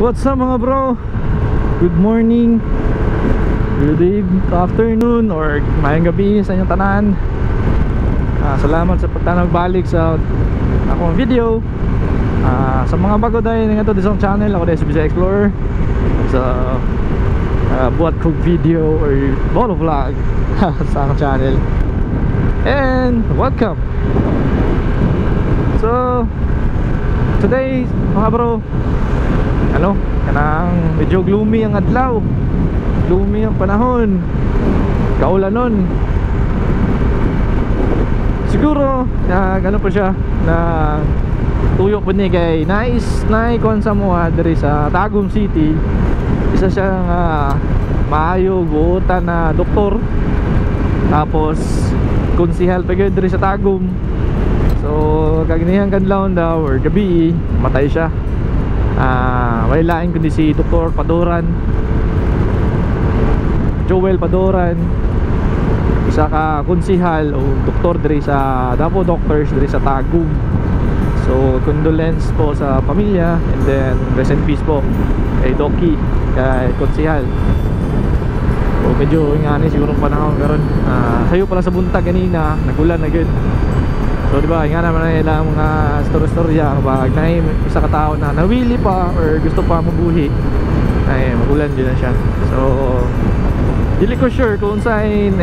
What's up, mga bro? Good morning, good afternoon, or maayong gabi sa inyong tanan. Salamat sa pagtanaw balik sa akong video. Sa mga bago dahil nga to sa channel, ako dahil si Bisaya Explorer. So, buhat kog video or moto vlog sa akong channel. And welcome. So, today, mga bro, ano, kanang medyo gloomy ang adlaw, gloomy ang panahon, kaulanon siguro na gano pa siya na tuyo po ni kay nice na ikon sa mua diri sa Tagum City. Isa siya nga maayo buotan na doktor, tapos konsihal pa gyud diri sa Tagum. So kaganihang kadlawon daw or gabi, matay siya. Way lain kundi si Dr. Padoran, Joel Padoran, isa ka konsihal o doktor diri sa Davao Doctors diri sa Tagum. So condolence po sa pamilya and then rest in peace po kay Doki, kay konsihal. So medyo ingani siguro panahon karon. Sayo pala sa buntag kanina, nagulan na gyud. So di ba, nga naman na ilang mga storya kapag na isa ka tao na nawili pa or gusto pa mabuhi ay magulan din na siya. So dili ko sure kung unsay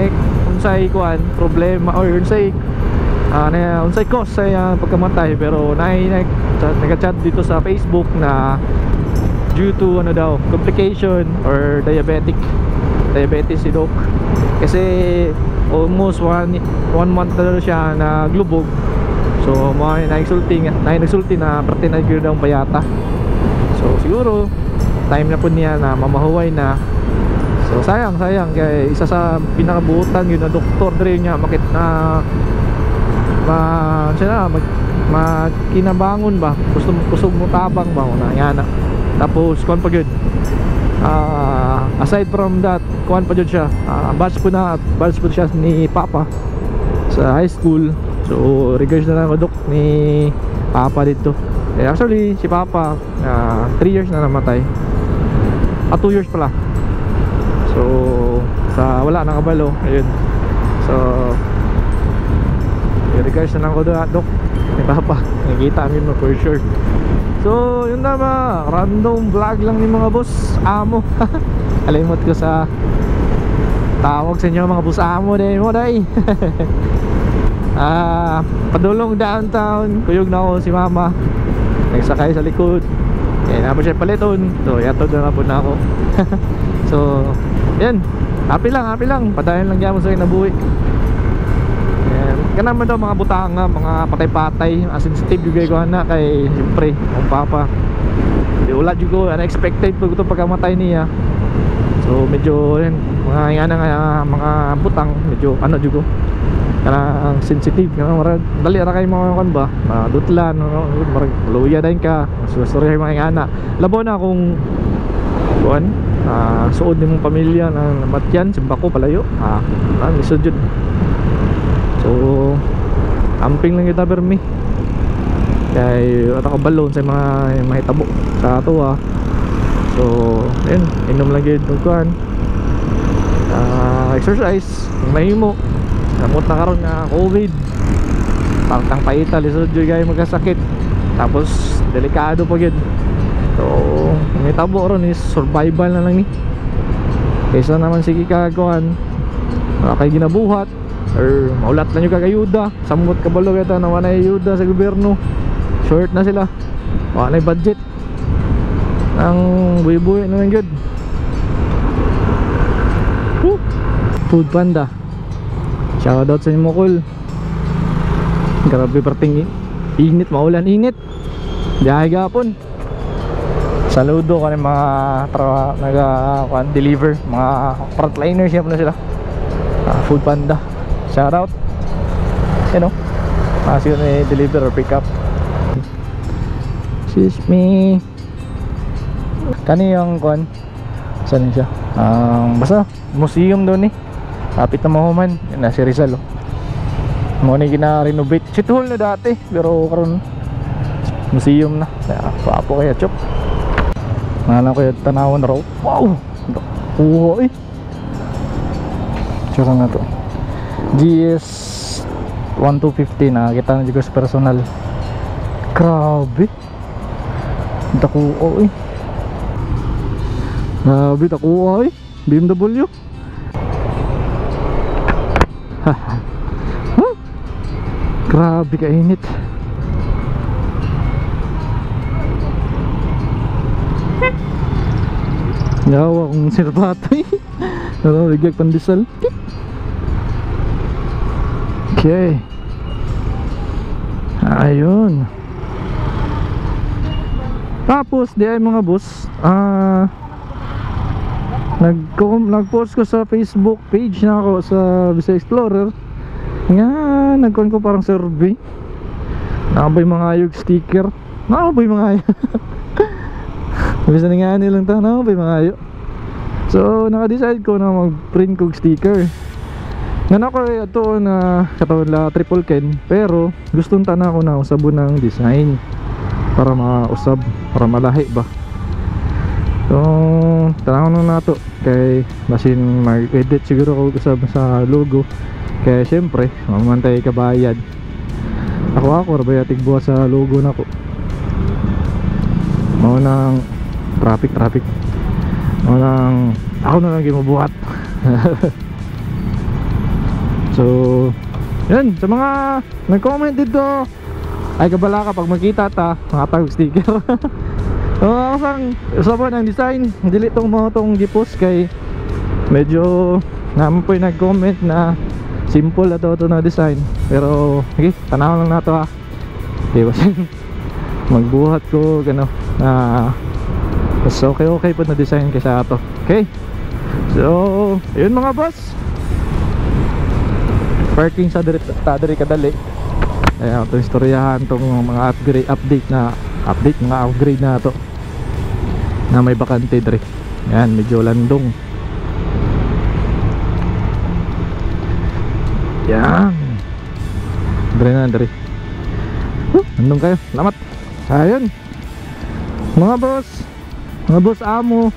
unsay kuan problema or unsay na unsay cause sa iyang pagkamatay, pero naay nag-chat dito sa Facebook na due to ano daw, complication or diabetes si Doc, kasi almost one month na daw siya naglubog. So mga nagsulti na parte na gyud ang bayata. So siguro time na po niya na mamahuway na. So sayang, sayang kay isa sa pinakabuotan yun na doktor diri niya makit na ma siya na mag makinabangon ba, gusto kusog mo tabang ba na yan na. Tapos kuan pa gyud, aside from that, kuan pa jud siya, batch po siya ni Papa sa high school. So regards na lang ko, Dok, ni Papa dito. Eh, actually si Papa 3 years na namatay, 2 years pala. So sa wala nakabalo, ayun. So regards na lang ko, Dok, ni Papa. Nakikita amin mo for sure. So yun na ba, random vlog lang ni mga boss amo. Kalimot ko sa tawag sa inyo, mga boss amo din mo day. Padulong downtown, kuyog na ako si Mama, nagsakay sa likod eh, na siya paliton. So yatod na po na ako. So yan, happy lang, happy lang, padayon lang gyapon sa kinabuhi. Kana man daw mga butanga, mga patay-patay, sensitive yung ko na kay siyempre ang papa. Di wala jud ko unexpected pag ito pagkamatay niya. So medyo yun, mga nga nga mga butang, medyo ano jud ko. Kanang sensitive kanang marag dali ra kay mga kan ba, madutlan, marag luya din ka. So sorry mga ingana. Labo na kung kuan suod nimong pamilya na namatyan, simbako palayo. Lisod jud. So amping lang kita permi kay at ako balon sa mga mahitabo sa ato. So ayun, inom lang gyud og kuan, exercise kung mahimo. Namot na karon nga COVID, partang paita, lisod jud kay magkasakit, tapos delikado pa gyud. So ang hitabo ron is survival na lang ni, kaysa naman sige ka kuan kay ginabuhat or maulat lang yung kagayuda. Samot kabalo kita na wala ayuda sa gobyerno, short na sila, wala na budget ang buhi-buhi na lang good. Woo! Food Panda, shoutout sa inyo kol. Grabe parting init, maulan init biyahe gapon. Saludo ka mga naga kuan, deliver, mga frontliners na sila. Food Panda, shout out. You know, siguro may deliver or pick up. Excuse me, kani yung kuan, saan siya, basta museum doon eh, kapit na mahuman. Yun na si Rizal, oh. Mo ni gina-renovate. City Hall na dati, pero karon museum na. Kaya papo kaya chok. Nana ko yung tanawan raw. Wow! Kuha eh. Tsura na to. GS 1250 na kita na dyan ko sa personal. Grabe. Dakuo eh. Grabe, dakuo eh. BMW. Huh? Grabe kainit. Yawa kung sirbato eh. Pero biglag pandesal. Okay. Ayun. Tapos di ay mga boss, nag-post ko sa Facebook page na ako sa Bisaya Explorer. Nga nagkuhan ko parang survey. Nakabay mga ayog sticker. Nakabay mga ayog. Bisa nga nilang ta, nakabay mga ayog. So naka-decide ko na mag-print kog sticker. Nga ako ito na katawad la triple ken, pero gustong tana ko na usabon ng design para mausab, para malahi ba. So tanaw na nato kay basin mag-edit siguro ko usab sa logo. Kaya syempre mamantay kabayad. Ako ra ba tigbuhat sa logo nako. Mao nang traffic. Mao nang ako na lang gimubuhat. So yun, sa mga nag-comment dito, ay kabala ka pag makita ta, makatawag sticker. So ang usapan ng design, dili tong mga tong gipost kay medyo naman po yung nag-comment na simple na to na design. Pero okay, tanaw lang nato ha. Okay, magbuhat ko gano na mas okay po na design kaysa ato. Okay. So yun mga boss. Parking sa diri ta diri kadali. Ayan, itong istoryahan itong mga upgrade, mga upgrade na to na may bakante diri. Ayan, medyo landong. Yan. Diri na, diri. Landong kayo. Salamat. Ayun. Mga boss amo.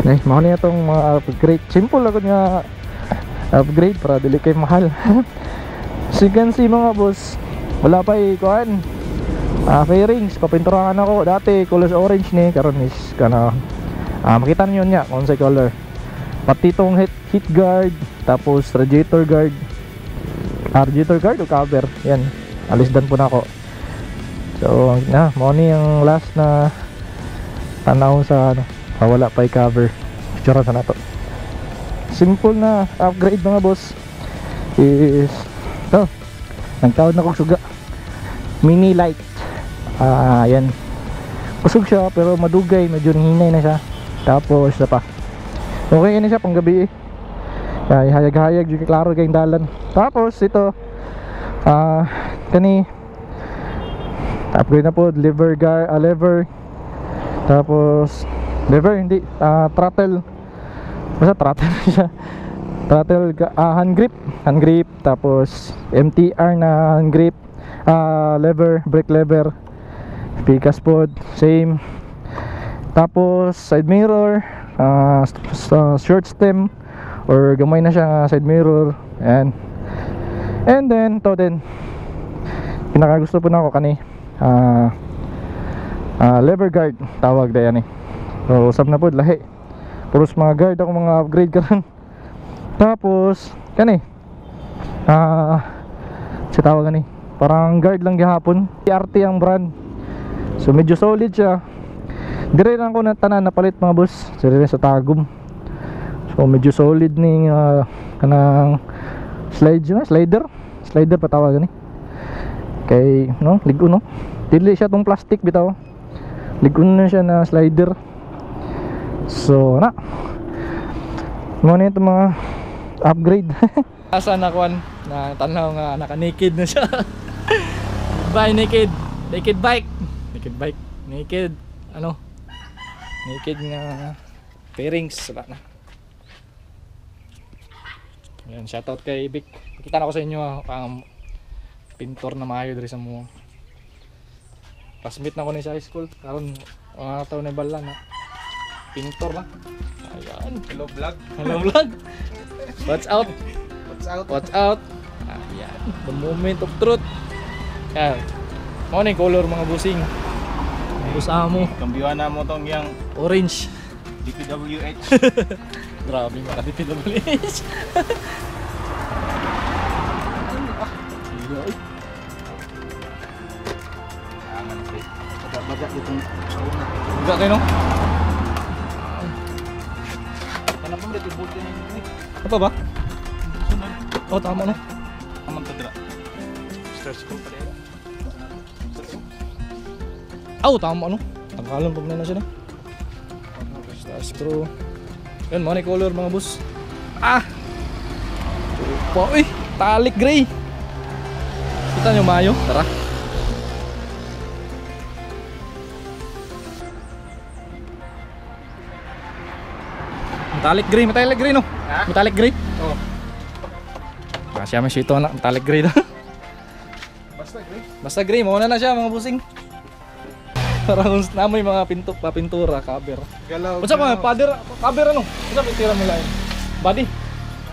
Eh, mao niya itong mga upgrade. Simple agad nga upgrade para dili kay mahal. So you can see mga boss, wala pa eh kuan fairings, papinturahan ako dati color orange ni karon is kana makita niyo niya kung sa color, pati tong heat guard, tapos radiator guard, radiator guard o cover yan, alisdan po na ako. So na mao ni ang last na tanaw sa ano, wala pa i-cover. Picturean sa nato. Simple na upgrade mga boss is to. Nagtawad na kog suga, mini light. Ayan, kusog siya pero madugay, medyo hinay na siya. Tapos na pa, okay na siya pang gabi eh. Ay, hayag-hayag yung klaro kayong dalan. Tapos ito kani upgrade na po, lever guard, lever, tapos lever hindi, throttle, basta throttle siya, throttle, hand grip, tapos MTR na hand grip, lever, brake lever, pikas pod, same. Tapos side mirror, short stem or gamay na siya side mirror. Ayan. And then to din, pinaka gusto po na ako kani lever guard tawag da yan eh. So usab na pod lahi, puros mga guard ako mga upgrade karon. Tapos kani sa tawag ani, parang guard lang gihapon, TRT ang brand. So medyo solid siya. Dire lang ko na tanan napalit mga boss, dire sa Tagum. So medyo solid ni kanang slide na, slider pa tawag ani. Kay no, ligon no. Dili siya tong plastic bitaw. Ligon na siya na slider. So na. Mo ni itong mga upgrade. Asa na kuan na tanaw nga naka-naked na siya. Bye naked. Naked bike. Naked bike. Naked ano? Naked nga pairings wala na. Ayan, shoutout kay Vic. Pakita na ko sa inyo ang pintor na maayo diri sa mo. Classmate na ko ni sa high school. Karon mga taon na bala na. Pintor na. Ayan. Hello vlog. Hello vlog. Watch out. What's out? Watch out. Ayan. The moment of truth. Ayan. Mao ni color mga busing. Boss Amo. Kambyuhan na mo tong yang Orange. DPWH. Grabe mga DPWH. Sige, oy. Angan pre. Baga itong sa una. Buga kayo no? Kana pang dito buti na yun. Ano pa ba? Sunod. Oh, tama no. Amang tadra. Stress ko pa rin. Aw, tama no. Tanggalon pag na siya na. Star screw. Yun, money color mga boss. Ah! Chupa, uy! Talik gray! Kita nyo mayo? Tara. Metallic gray, metallic gray no? Ha? Metallic gray? Oh. Ah, siya may sito na, metallic gray na. Basta gray. Basta gray, mauna na siya mga busing. Para kung namoy mga pinto, papintura, cover. Galaw. Unsa pa father, cover ano? Unsa pintira mo lain? Body.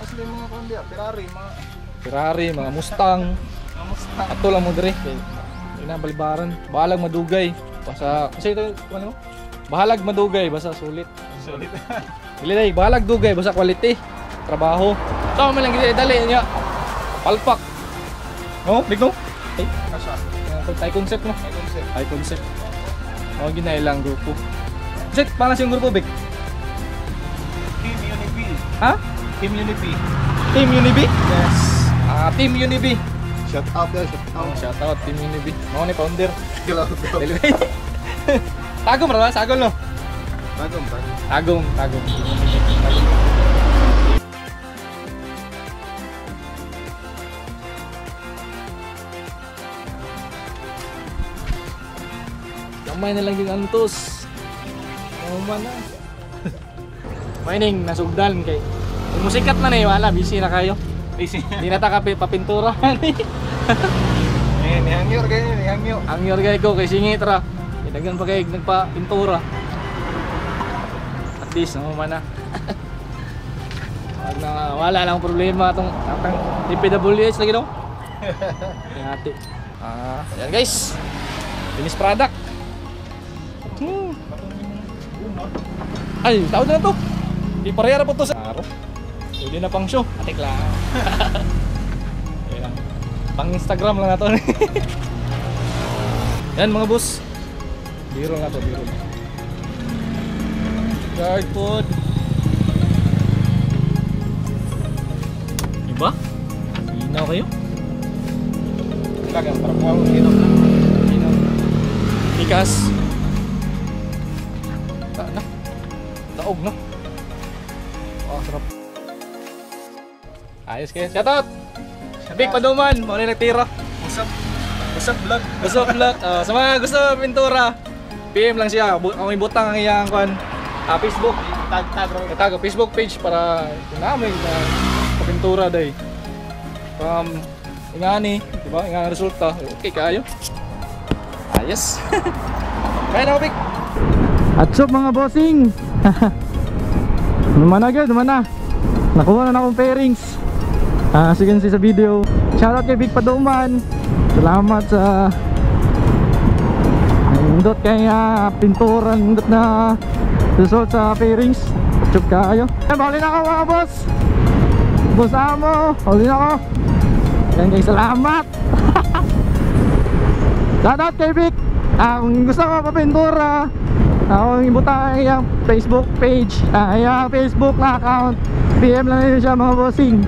Asli mga kundi, Ferrari, mga Ferrari, mga Mustang. Kamusta? Ato lang mo dire. Kay ina balibaran. Bahalag madugay. Basta kasi ito ano? Bahalag madugay basta sulit. Sulit. Dili day, bahalag dugay basta quality. Trabaho. Tama man lang gid dali niya. Palpak. No, big no? Ay, Asa? ay concept no. May concept. Ay concept. Mao ginailang grupo. Set, para siyang grupo, Big. Team Unibi. Ha? Team Unibi. Team Unibi? Yes. Ah, Team Unibi. Shout out there, shout Oh, shout out Team Unibi. Mao ni founder. Galaw. Dili. Tagom ra ba? Sagol no. Tagom, tagom. Tagom, tagom. Tagom. Gamay na lang yung antos. Uma na. Mining, nasugdan kay. Kung musikat na eh, wala, busy na kayo. Busy. Di na ta kape papintura. Eh, nihangyo kayo, nihangyo. Ang yor kay ko kay singit ra. Daghan pa kay nagpa-pintura. At least naman na. Wag na wala lang problema atong atang DPWH lagi no. Ate. Ah, ayan guys. Finish product. Ay, taon na to. Di parehara po to sa araw. Pwede na pang show. Atik lang. Ayan lang. Pang Instagram lang na to. Yan mga boss. Biro na to, biro. Guard food. Iba? Linaw kayo? Talagang para kuha mo inom na. Linaw. Tikas. Ta na. Taog na. Oh, sarap. Ayos kayo. Shout out! Big Paduman, mo na nagtira. What's up? What's up vlog? Gusto vlog. Sa mga gusto pintura, PM lang siya. Ako ibutang ang iyang kwan. Ah, Facebook. Tag tag ro. Itago Facebook page para namin na pintura day. Ingani, di ba? Ingani resulta. Okay kayo. Ayos. Kaya na, Big. At so mga bossing. Naman na agad, naman na. Nakuha na akong pairings. Ah, sige sa video. Shoutout kay Big Paduman. Salamat sa nindot kay pintura, nindot na result sa pairings. Chup kayo. Ay, huli na ako mga boss. Boss Amo, huli na ako. Yan guys, salamat. Shoutout kay Vic. Ah, kung gusto ko papintura, akong ibutang ang iyang Facebook page, iyang Facebook na account. PM lang yun siya mga bossing.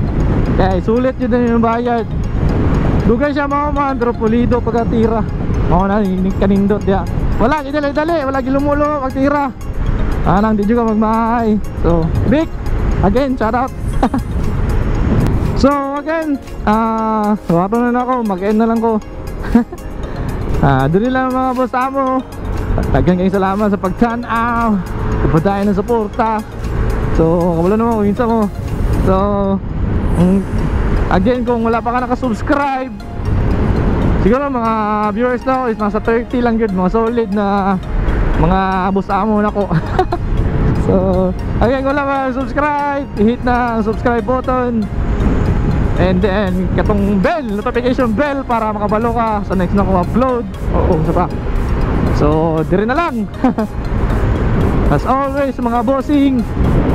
Kaya sulit yun din yung bayad. Dugay siya mga man, pero pulido pagkatira. Ako na, kanindot ya. Wala, dali dali, wala gilumulo pagtira. Anang di juga magmahay. So, Vic, again, shout out. So, again, wato na ako, mag-end na lang ko. Dali lang mga boss amo. Daghang kayong salamat sa pagtanaw, sa pagdayon ng suporta. So, kabalo naman kung insa mo. So, again, kung wala pa ka nakasubscribe, siguro mga viewers na ako is nasa 30 lang yun, mga solid na mga boss amo na ko. So, again, kung wala pa subscribe, hit na ang subscribe button. And then, katong bell, notification bell para makabalo ka sa next na kong upload. Oo, isa pa. So, dire na lang. As always, mga bossing,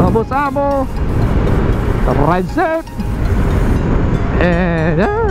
mga boss amo, ride safe. And, yeah.